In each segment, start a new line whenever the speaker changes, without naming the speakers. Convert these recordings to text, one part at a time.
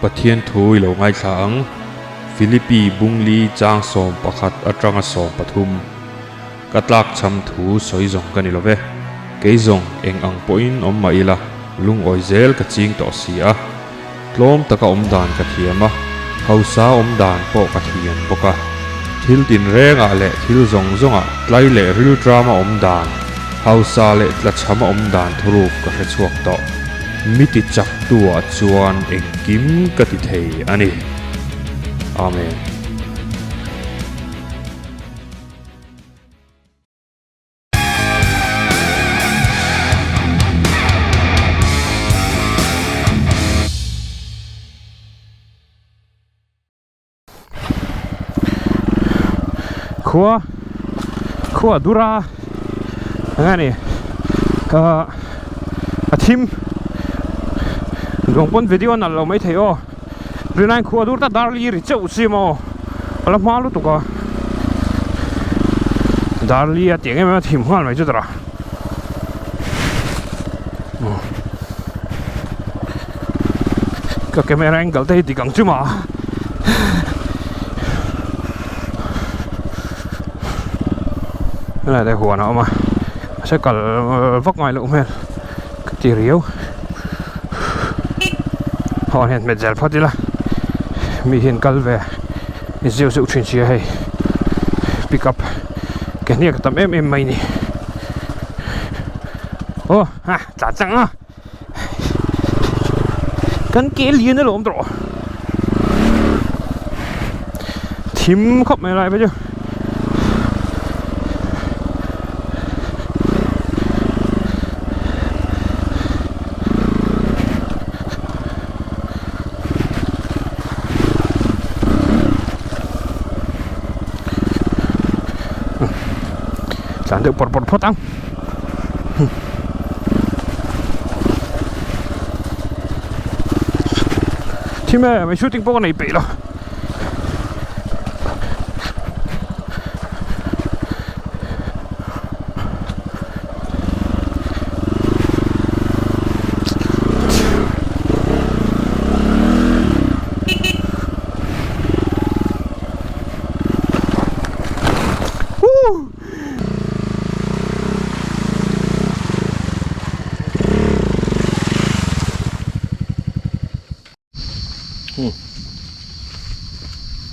Pathian thu i lo ngaithla ang. Philippi bungli chang 11 atanga 13. Ka tlakchham thu sawi zawng ka ni lo ve. Kei zawng eng ang pawhin awm mah ila, lungawi zel ka ching tawh si a. Tlawm taka awm dan ka thiam a, hausa awm dan pawh ka thiam bawk a. Thil tinrengah leh thil zawng zawngah tlai leh rilṭama awm dan, hausa leh tlachhama awm dan thuruk ka hre chhuak tawh. Mi ti chaktu-ah chuan engkim ka ti thei a ni. Amen.
Khua khua dura eng ani ah a thim duang pawn video a nalh lo maithei aw rinaiin khua dur ta darli ri cheuh chi maw a la hma lutuk a darli a tih ang em em a thim nghal mai chu tara ka camera angle te hi dik ang chu ma helai te huan a awm a mahse kal vak ngai loh hmel ka ti riau haw hian hmet zel phawt ila mi hian kal ve zeuh zeuh thin sia hei pick up ke hniak a tam em em mai ni aw ha tla chang a kan ke lian alawm tawh thim khawp mai lai phei chu. Tlan deuh pawr pawr phawt ang. Thim e, mai shooting pawh ka nei peih lo.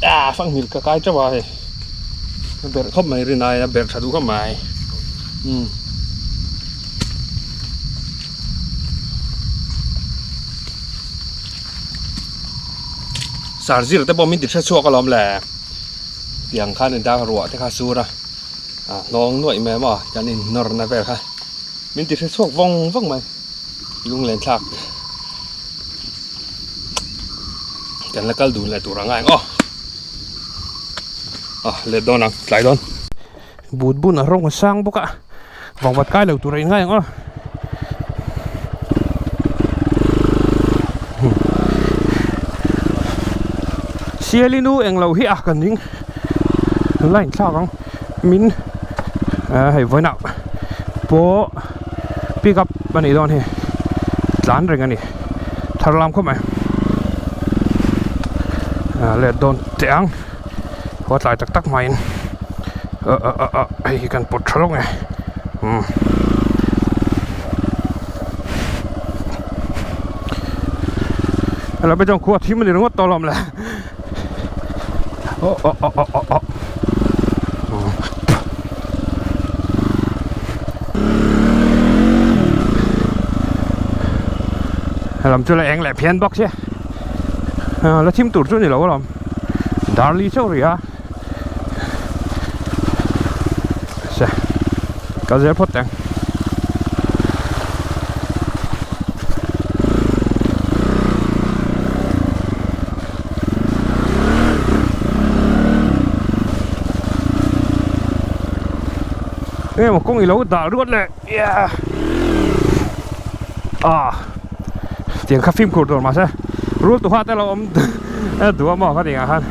Ah, fanghmir ka kai teuh a hei a berh khawp mai rin ai a berh tha duh khawp mai umm Sarzir te pawh min ti hre chhuak alawm le tiang khan in dak ruah te kha sur a ah hnawng nuaih mai maw kan in nawr na vel kha min ti hre chhuak vawng vawng mai lunglen thlak kan la kal dun leh tur ang a eng aw ah let dawn ang tlai dawn but bun a rawng a sang bawk a vangvat kai lo tur a inngai ang aw sialinu englo hi a kan ding line thlak ang min hei vawiinah pawh pick up a nih dawn hi tlan reng a ni thar lam khawp mai let dawn teh ang khua tlai tak tak hmain ah ah ah ah hei hi kan pawt tha lawk nge umm helai pawh chuan khua thim a ni ringawt tawh alawm le aw aw aw aw aw aw. Lam chu la eng leh phian bawk sia la thim tur chu ni lo alawm darli chauh rih a se kal zel phawt teng. Eng emaw kawng i lo dah ruat leh yeah ah tiang kha fimkhur tur mahse rul tuha te lo awm duh a maw ka tih ang khan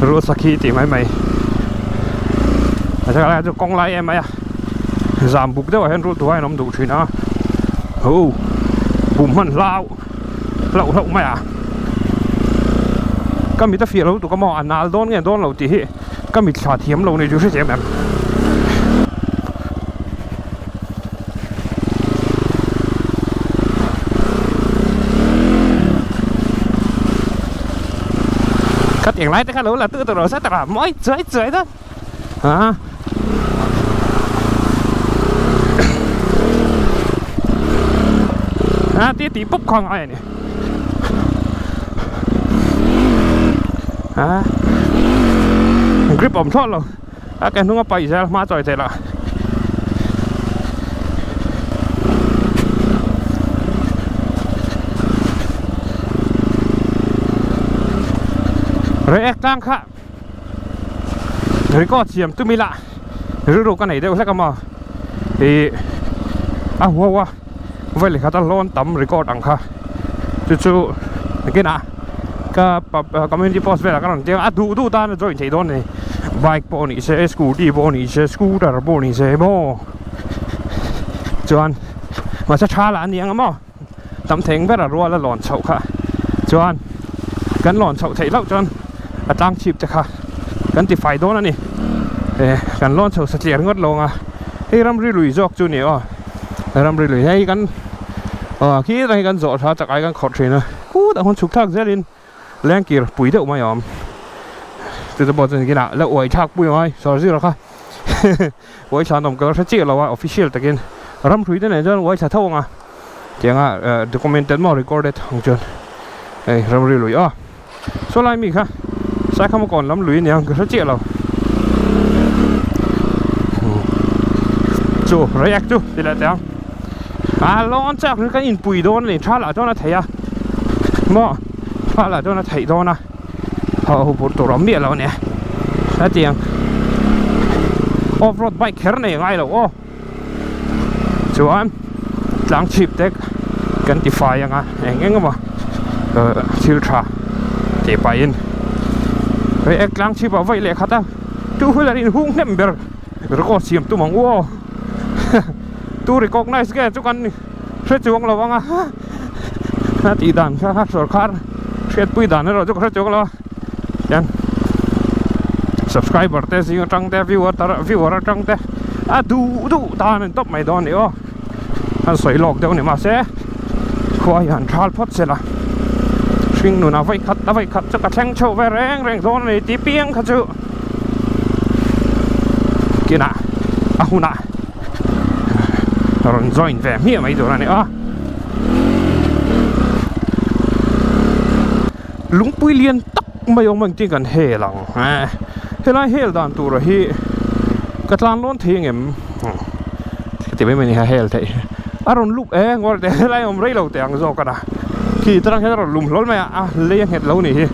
rul sakhi tih mai mai a chu kawng lai em mai a zam buk deuh ah hian rul tuha in awm duh thin a ho bum hman hlau hlauh hlauh mai a. Ka mit a fiah lo lutuk a maw a nal dawn nge dawn lo tih hi ka mit thla thiam lo ni chu hre em em. Ka tiang lai te kha lo la tu tur sa tara mawi chuai chuai dawn a. A ti ti pawp kha ngai a ni. A grip awm thlawt lo a ke hnung a paih zel hma chawi theih lah. Rei ek tlang kha record siam tum ila rilru ka nei deuh hlek a maw ih a huau a vawi leh khat a lawn tam record ang kha chu chu nakinah ka community post velah ka rawn tia a duh duh tan a join theih dawn a ni bike pawh ni se scooty pawh ni se scooter pawh ni se maw chuan mahse tha lah a ni ang a maw tam theng ber a rual a lawn chhoh kha chuan kan lawn chhoh theih loh chuan a tlang chhip te kha kan ti fai dawn a ni eh kan lawn chho satliah ringawt lo ang a hei ramri lui zawk chu a ni aw ramri lui hei kan aw khi atang hi kan zawh tha chak ai kan khawrh thin a khutah khawn chhuk thlak zelin lengkir pui deuh mai a awm chu te pawh chuan kinah la uai thlak pui ang ai sawr zir kha uai thla an awm ka la hre chiah lo a official takin ram hrui te nen chuan uai thla tho ang a tianga documented maw recorded ang chuan hei ramri lui aw saw lai mi kha saikhama kawn lam lui aniang ka hre chiah lo chu react chu ti leh teh ang a lawn chak hi kan inpui dawn a ni tha lah chuan a theih a maw tha lah chuan a theih dawn a haw hu pur tur awm miah lo a nia hetiang off road bike kher nei a ngai lo aw chuan tlang chhip te kan ti fai ang a eng eng emaw thil tha tih pahin hei ek tlang chhip ah vawi leh khat a two wheeler in hung hnem ber record siam tum ang u aw. Tu recognize nge chu kan hre chuang lo ang a a tih dan kha kha sorkar hriatpui dan erawh chu ka hre chuang lo a tian subscriber te zing atang te viewer viewer atang te a duh duh tan an tawp mai dawn a ni aw an sawi lawk deuh a ni mahse khua hi han thal phawt se la hring nunah vawi khat a vawi khat chu ka thleng chho ve reng reng dawn a ni tih piang kha chu. Kinah a hunah rawn join ve hmiah mai tur a ni a. Lungpui lian tak mai awm ang tih kan hel ang eh helai hel dan tur hi ka tlan lawn thei ang em ka ti mai mai a ni a hel theih a rawn lup e ngawi teh helai awm rei lo teh ang zawk a na khi tarang hian a rawn lum hlawl mai a a lei a nghet lo ni hi.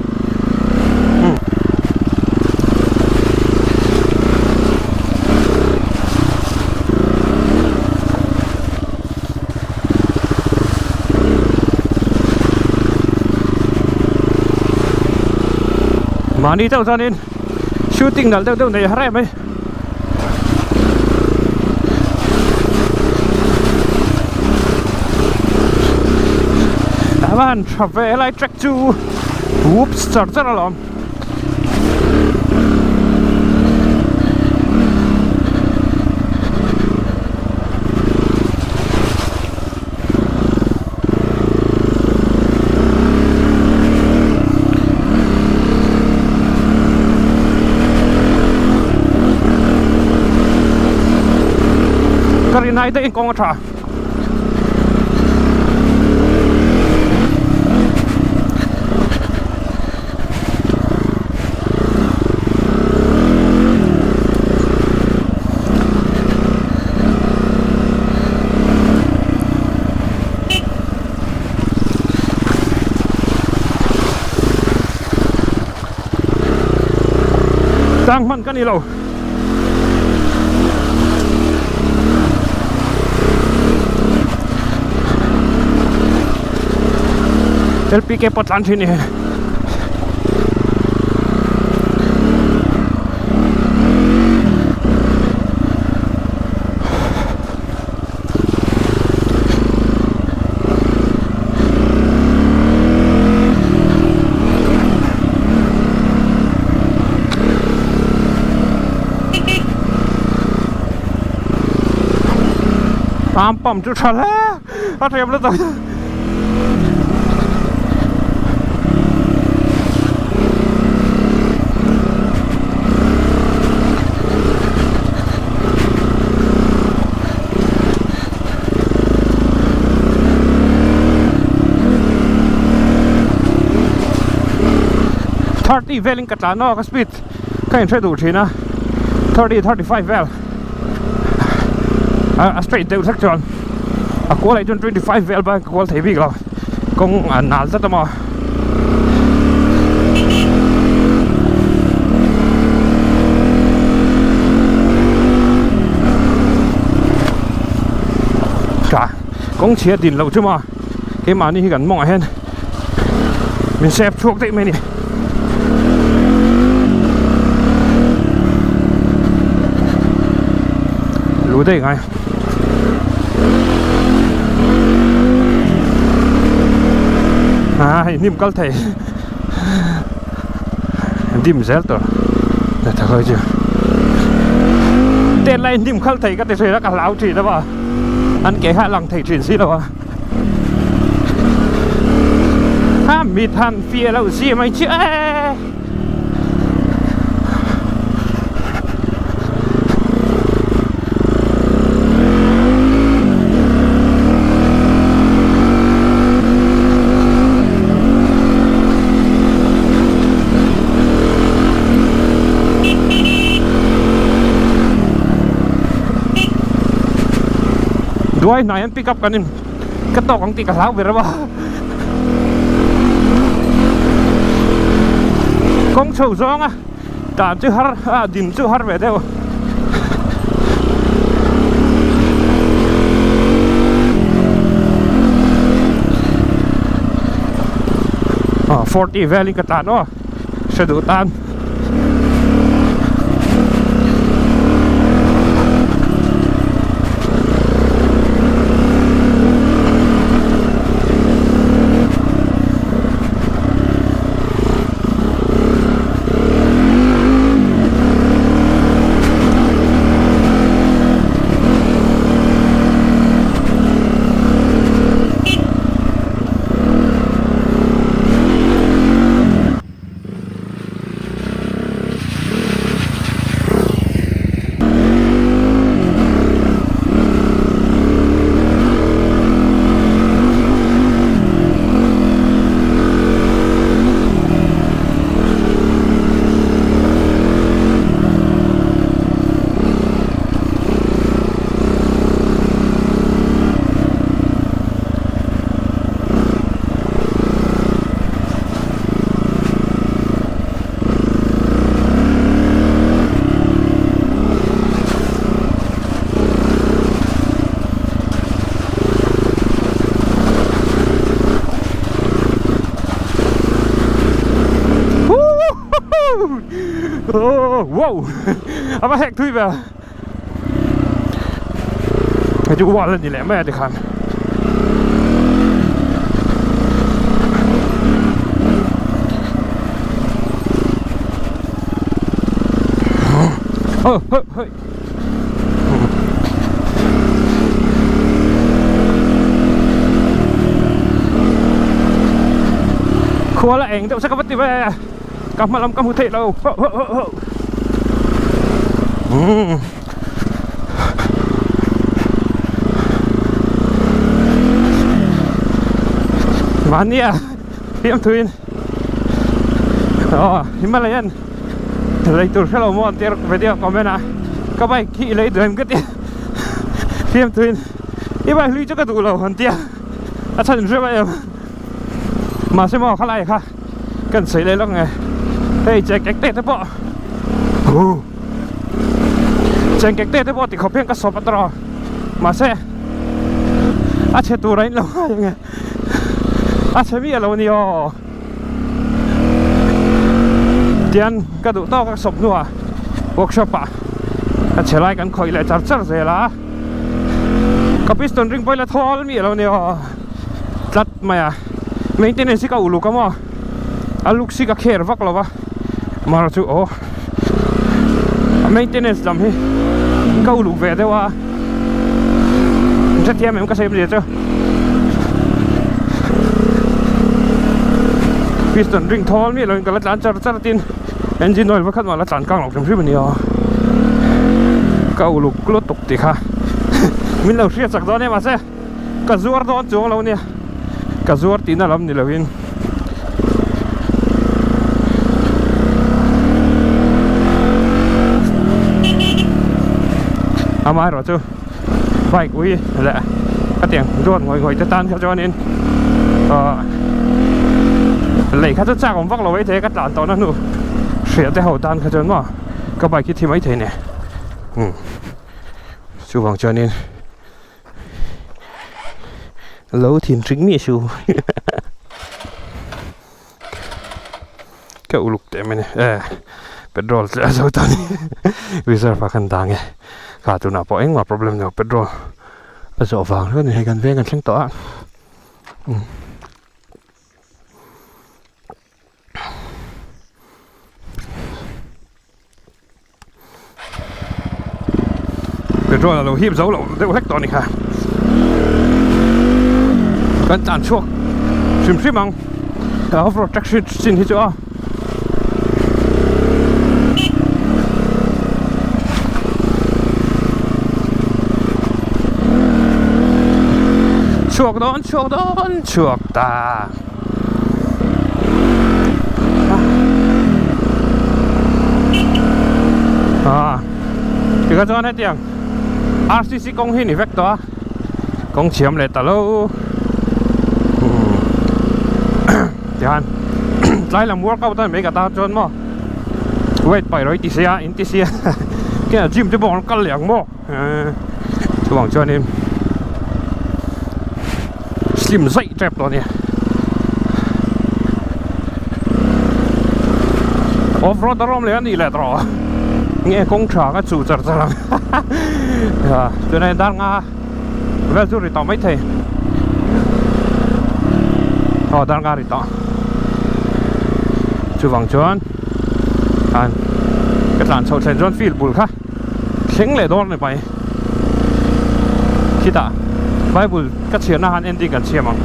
Mahni chauh chuanin shooting nalh deuh deuh nei har em mai. A va han tha ve helai track chu whoops char char alawm. Ka rinai daih in kawng a tha. Tang hman ka ni lo. LPK pawh tlan thin ni. Arm pump chu tha hle a hrem lutuk. 30 velin ka tlan aw ka speed ka inhre duh thin a 30 35 vel a straight deuh hlek chuan a kual ah chuan 25 vel bak ka kual thei bik lo kawng a nal tlat a maw. Tha kawng chhia din loh chu maw keimahni hi kan mawngah hian min sep chhuak daih mai a ni. Lu daih ngai. À hei hnim kal thei dim zel tur ta khoi chu ten lai hnim khal thei ka ti thin a ka hlau thin a va an ke kha a lang thei thin si lo a ha mi than fia lo zia mai chu e. Duai hnai an pick up kan in ka tawk ang tih ka hlau ber a kawng chho zawng a tan chu har a din chu har ve deuh ah 40 velin ka tlan aw hre duh tan. Wow a va hek thui ve hei chu wall a ni leh mai a tikhan. Ơ hơ hơ Khua la eng deuh se ka va ti ve ka hma lam ka hmu theih lo hơ hơ hơ hơ Mahnia fiam thuin aw Himalayan lei tur hrelo maw an tir video comment a ka bike hi i lei duh em ka ti fiam thuin i bike hlui chu ka duh lo an tia a chhan hre mai em mahse maw khalai kha kan sawi leh lawk nge hei cheng kek te te pawh cheng kek te te pawh tikhawp hian ka sawp a tawrh a mahse a chhe tur a in lo ngai ang e a chhe miah lo a ni aw tian ka duh tawk a sawp hnuah workshop ah a chhe lai kan khawih leh char char zel a ka piston ring pawh ila thawl miah lo a ni aw. tlat mai a maintenance hi ka uluk a maw a looks hi ka care vak lo va mar chu aw a maintenance lam hi ka uluk ve deuh a. Hrethiam em ka sawi awmzia chu. Piston ring thawl miah loin ka la tlan char char tin engine oil pakhat mah la tlan kang lo hrim hrim a nia. Ka uluk lutuk tih kha min lo hriat chak dawn em mahse ka zuar dawn chuang lo nia ka zuar tihna lam ni loin. Amaherawh chu bike ui leh khatiang duat ngawih ngawih te tan kha chuanin ahh lei kha chu chak awm vak lo maithei a ka tlan tawhna hnu hriat te ho tan kha chuan maw ka bike hi thi maithei nia umm chuvang chuanin lo thin hring miah su Ka uluk teh mai a ni e petrol tle a zo ta ni reserve ah khan dang e kha tunah pawh engmah problem lo petrol a zawh vang hlauh a ni hei kan veng kan thleng tawh a umm. Petrol a lo hip zo loh deuh hlek tawh a ni kha. Kan tlan chhuak hrim hrim ang. Off road track chin hi chu a. Chhuak dawn chhuak dawn chhuak ta. Ah tikha chuan hetiang RCC kawng hi ni vek tawh a kawng chhiam leh ta lo tihian tlai lam workout a ni mai ka tan chuan maw weight paih rawih ti sia in ti sia keng gym te pawh an kal leh ang maw chuvang chuanin. Slim zaih tep tawh a nia. Off road a rawm leh a nih leh tawh nge kawng tha ka chuh char char ang tunah hian dar nga vel chu ri tawh mai thei aw dar nga ri tawh chuvang chuan an ka tlan chhoh thlen chuan field bul kha thleng leh dawn a ni mai. Khitah Bible ka chhiarna han ending kan chhiam ang.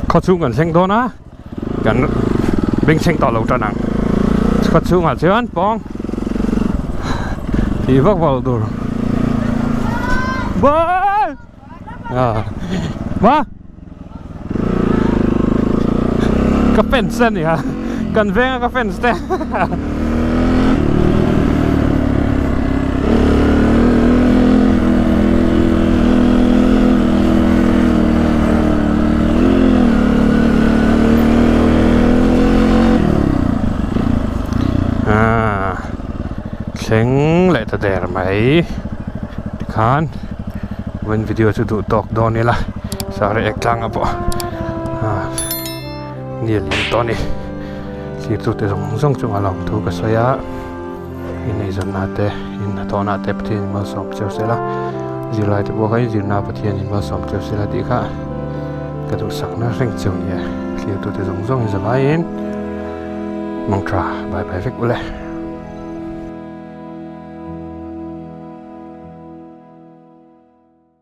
Khaw chhung kan thleng dawn a, kan bengchheng tawh lo tan ang. Khaw chhungah chuan pawng tih vak vak tur. Bye! Ma ka fence a nia kan venga ka fence te thleng leh ta der mai tikhan. Vawiin video chu duh tawk dawn ila sar ek tlang a pawh ah ni a liam tawh a ni thlir tu te zawng zawng chungah lawm thu ka sawi a ineizawnna te inhnathawhna te Pathian in malsawm cheu sela zirlai te pawh kha inzirna Pathian in malsawm cheu sela tih kha ka duhsakna reng cheu nia thlir tu te zawng zawng in zavaiin mangtha bye bye vek ule.